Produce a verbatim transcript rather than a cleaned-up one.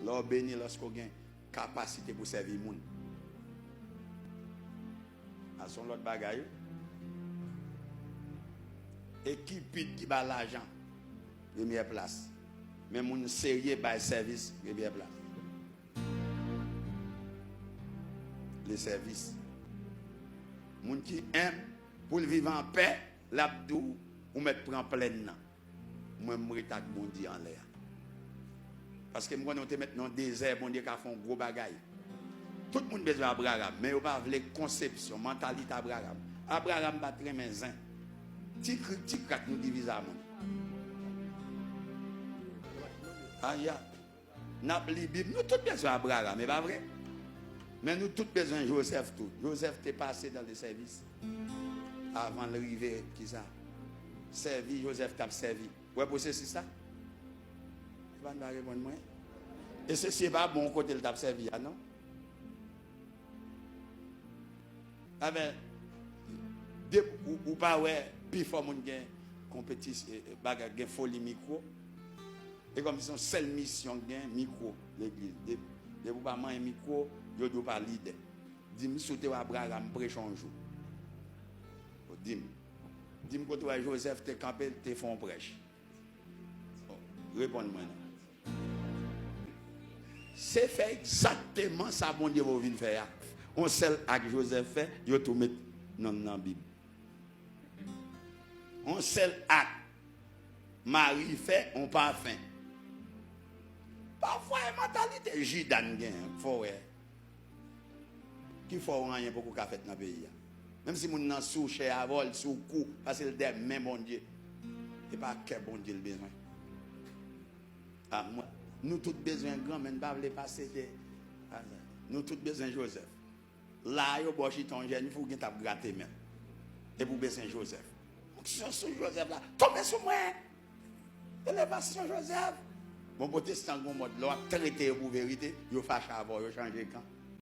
Lè w beni lòske w gen kapasite pou sèvi moun. A se yon lòt bagay wi. E Kipid ki ba lajan premyè plas. Men moun serye bay sèvis premyè plas. Le sèvis. Moun ki enb, pou l viv anpè, l ap di w, ou mèt pran plèn nan. Mwen, m ret ak Bondye anlè a. Paske m konnen w te mèt nan dezè, Bondye ka fè yon gwo bagay. Tout moun bezwen Abraram, men yo pa vle konsepsyon, mantalite Abraram. Abraram pa t renmen zen. Ti krik, ti krak, nou divize a moun. Aya. N ap li Bib. Nou tout bezwen Abraram, e pa vre? Men nou tout bezwen Jozèf tou. Jozèf te pase nan le sèvis. Avan l rive, kisa? Sèvi, Jozèf t ap sèvi. Ou wè pwosesis la? Epa n pa reponn mwen. E se si e pa bon kote l t ap sèvi a, non? Amen. De, ou, ou pa wè pifò moun gen konpetis, e, e, bagay, gen foli mikwo. E kòmsi se yon sèl misyon k gen, mikwo, legliz. De, depi w pa manyen mikwo, yo di w pa lidè. Di m si w te wè Abraram preche yon jou. Di m. Di m kote w wè Jozèf te kanpe, te fè yon prèch. Reponn mwen non. Se fè egzakteman sa Bondye voye w vin fè a. Yon sèl ak Jozèf fè, yo tou met non l nan Bib. Yon sèl ak Mari fè, yon pafen. Pafwa e mantalite Jida n genyen, fò w wè. Ki fè w anyen poko ka fèt nan peyi a. Menm si moun nan sou chè avè w, l sou kou, paske l dèyè men Bondye. E pa kè Bondye l bezwen. A, mwen, nou tout bezwen gran, men n pa vle pase de. Nou tout bezwen Jozèf. La a yo ba w chita yon jèn fi, ou gentan ap grate men l. Epi w bezwen Jozèf. Onksyon sou Jozèf la, tonbe sou mwen! Elevasyon Jozèf! Bon, pwotestan gon mòd, lè w ap trete yo pou verite, yo fache avè w, yo chanje kan.